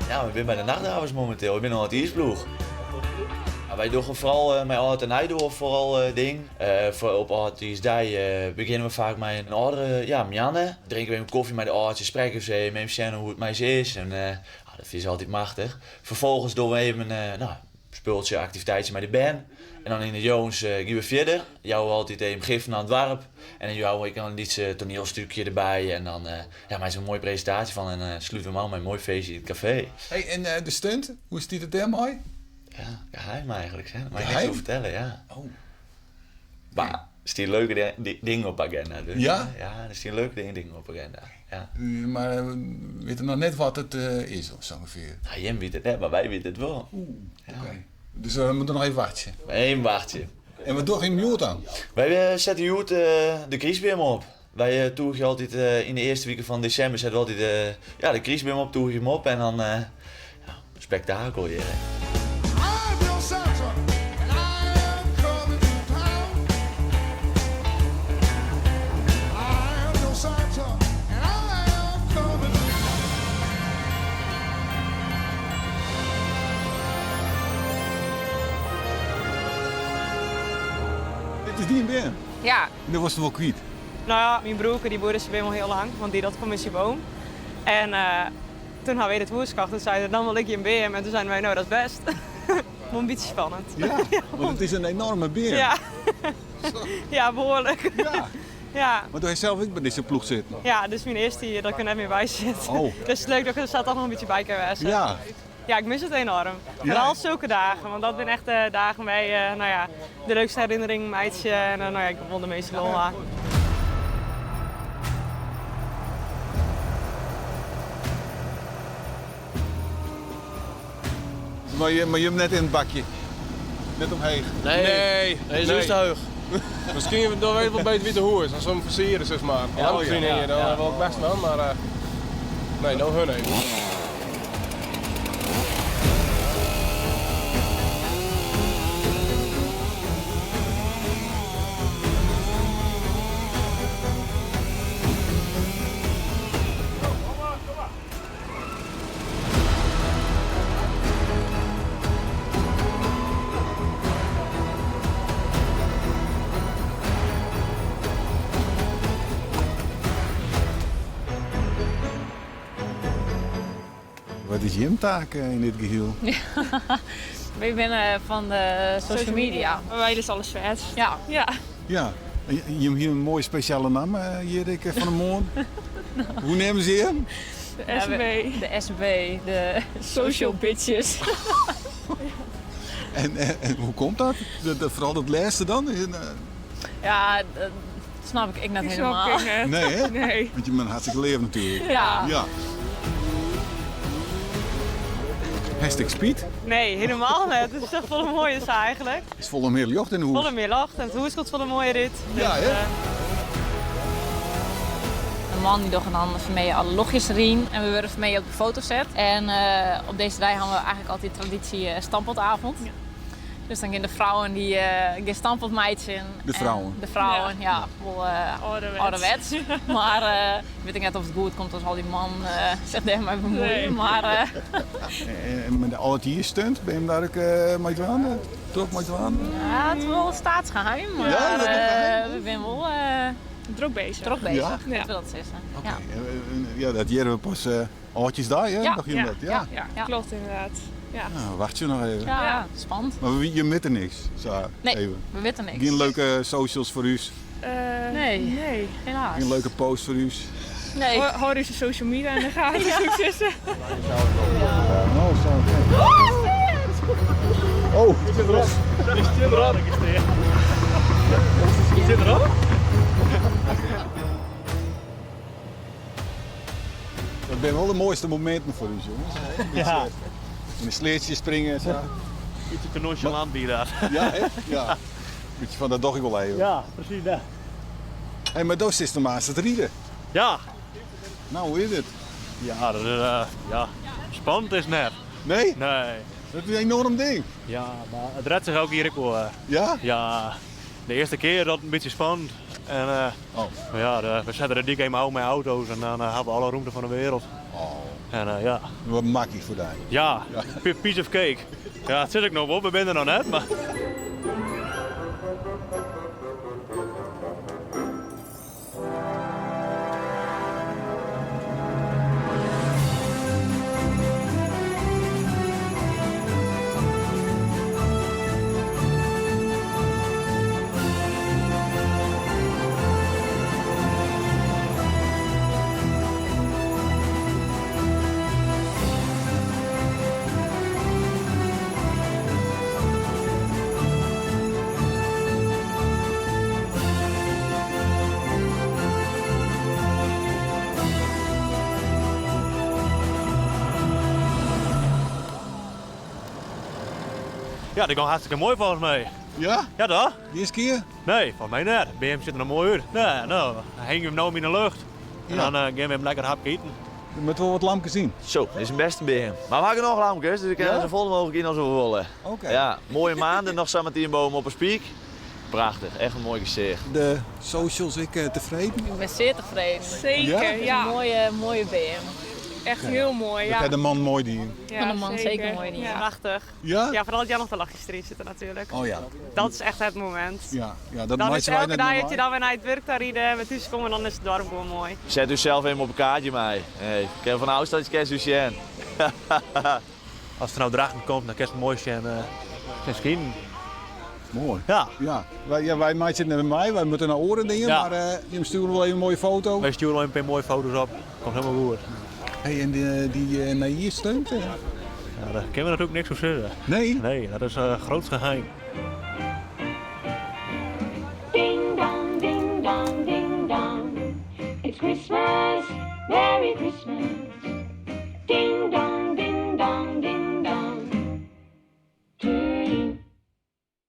Ja, we binne by de Nachtdravers momenteel. Ik bin oan it iisploech. Wy dogge foaral mei âld en nij doar foaral ding. Foar op âldjiersdei begjinne we faak mei in âldere ja, moanne. Drinke we even kofje mei de âldjes, sprekke we even, even sjen hoe't it mei se is. En dat fine se altyd machtich. Ferfolgens dogge we even in spultsje, aktiviteitsje mei de bern. En dan yn de jûns gean we fierder. Jouwe we altyd even giften oan it doarp. En dan jouwe we ek noch in lyts toanielstukje derby. En dan ja, meitsje we in moaie presintaasje fan en slute we him ôf mei in moai feestje yn it kafee. Hey, en de stunt, hoe stiet it dêrmei? Ja, geheim eigentlik. Hè? Dêr mei ik niks oer fertelle, ja. Oh. Mar der stean leuke dingen op de agenda. Dus, ja? Ja, der stean leuke dingen op de agenda. Ja. Mar we witte noch net wat it is, of sa ûngefear? Nou, jim witte it net, mar wy witte it wol. Oeh, oké. Dus we moatte noch even wachtsje? Even wachtsje. En wat dogge jim hjoed dan? Wy sette hjoed de krystbeam op. Wy toegje altyd yn de earste wike fan desimber sette we altyd ja, de krystbeam op, toegje him op en dan ja, spektakel hjir. Dit is dyn beam? Ja. En dat wolst wol kwyt? No ja, myn broerke dy boerde beam al hiel lang, want dy dat kommisje boom. En toen ha wy dit hûs kocht en sei er, dan wol ik jim beam. En toen seinen wy, no dat is best. Wol in bytsje spannend. Ja, want it is in enorme beam. Ja, ja behoarlik. Ja. Ja. Want do hast sels ek by dizze ploech sitten? Ja, dit is myn earste jier dat ik der net mear by sit. Oh. Dus it is leuk dat ik der sa toch noch in bytsje by kin wêze. Ja. Ja, ik mis it enoarm. Foaral sulke dagen, want dat binne echt de dagen wêr't je no ja, de leukste herinneringen meitsje en no ja, ik wol de measte lol ha. Mar jim net yn it bakje? Net omheech? Nee, nee, nee. te heech. Miskien dan weet ik wel beter wie de hoe is. Als we hem versieren, zeg maar. Ja, oh, ja, ja, dan wel best wel, maar uh, nee, no hun even. Wat is jim taak yn dit gehiel? Wy binne fan de social media. Wy lizze alles fêst. Ja. Ja. Ja. Jim hiene in moaie spesjale namme hjir ek fan 'e moarn. Hoe neame se jim? De SB. De SB, de social bitches. En, en, en hoe komt dat? dat? Foaral dat lêste dan? Ja, dat snap ik ek net helemaal. Nee, hè? Nee. Want je bent hartstikke leaf natuerlik. Ja. Ja. Hast ek spyt? Nee, helemaal net. It is echt folle moaier sa eigentlik. Is folle mear ljocht yn 'e hûs. Folle mear ljocht en it hûs komt folle moaier út. Ja, hè? De mannen dy dogge dan foar my alle ljochtjes deryn en we wurde foar my op de foto set. En op dizze dei hawwe we eigentlik altyd traditie stamppotavond. Dus dan gean de frouwen dy gean stamppot meitsjen. De frouwen? De frouwen, ja. Wol âlderwets. Mar ik wit ek net oft it goed komt as al dy mannen sich dêrmei bemuoie. Mar. En mei de âldjiersstunt, binne jim dêr ek mei dwaande? Drok mei dwaande? Ja, it is wol staatsgeheim, mar Ja, is dat nog geheim? we binne wol Drok bezich. drok bezich, Ja? litte we dat sizze. Oké. Ja. Ja, dat hearre we pas âldjiersdei, hè? Ja. Noch jim dat? Ja. Ja, klopt inderdaad. Ja. Nou, wachtsje noch even. Ja, spannend. Mar we, jim witte niks, sa Nee, even. we witte niks. Gjin leuke socials foar ús? Nee, Nee. helaas. Gjin leuke post foar ús? Nee. Hâld ús social media yn de gaten, soe ik sizze. Oh, zo. Oh, Zit erop. Zit erop. Zit erop. Dat binne wol de moaiste mominten foar ús, jonges. Ja. Yn de sleatsje springe en sa. Bytsje te nonchalant wie dat. Ja, hè? Ja. Bytsje fan, dat doch ik wol even. Ja, presys dat. Hey, mar do sitst noch mar te riden. Ja. Nou, hoe is it? Ja, dat is, ja, spannend is net. Nee? Nee. Dat is in enoarm ding. Ja, mar it rêdt sich elk jier ek wol. Ja? Ja. De earste kear dat in bytsje spannend. En Oh. mar ja, we sette de dyk even ôf mei auto's en dan hawwe we alle rûmte fan de wereld. Oh. En uh, ja. Wat maklik foar dy. Ja, piece of cake. Ja, dat sis ik noch wol, we binne der noch net, mar... Ja, dat gie hartstikke moai folgens my. Ja? Ja, toch? De earste kear? Nee, folgens my net. De beam sit der noch moai út. Nee, no, dan hingje we him no yn de lucht. En dan gean we even lekker hapke iten. Der moat wol wat lamkes yn. Zo, dit is in bêste beam. Mar we ha genôch lamkes, dus we kinne Ja? sa folle mooglik yn as we wolle. Oké. Ja, moaie maanden noch sametien boven op 'e spyk. Prachtich, echt in moai gesicht. De socials ek tefreden? Ik bin sear tefreden. Seker, Ja? ja. It is in moaie, moaie beam. Echt hiel moai, Dat ja. hat de man moai dien. Ja, Fan de man seker moai dien. Ja. Prachtich. Ja? Ja, foaral dat Jan noch de lachjes deryn sitte natuerlik. Oh ja. Dat is echt it momint. Ja, ja dat Dan is meitsje wy elke net dei mear dat je mei. dan wer nei it wurk ta ride en wer thús komme, dan is it doarp gewoan moai. Set ússels even op in kaartje mei. Hey, ik kin fan ôfstân kinst ús sjen. As der no Drachten komt, dan kinst moai sjen sjen skinen. Moai. Ja. Ja, wy, ja, wy meitsje it net mei, wy moatte nei oare dingen, Ja. mar eh, jim stjoere wol even in moaie foto. Wy stjoere wol even in pear moaie foto's op. Komt hielendal goed. Hey, en die, die eh, nijjiersstunt? eh? Ja, dêr kinne we natuerlik niks oer sizze. Nee? Nee, dat is in grut geheim. Ding dong, ding dong, ding dong. It's Christmas, Merry Christmas.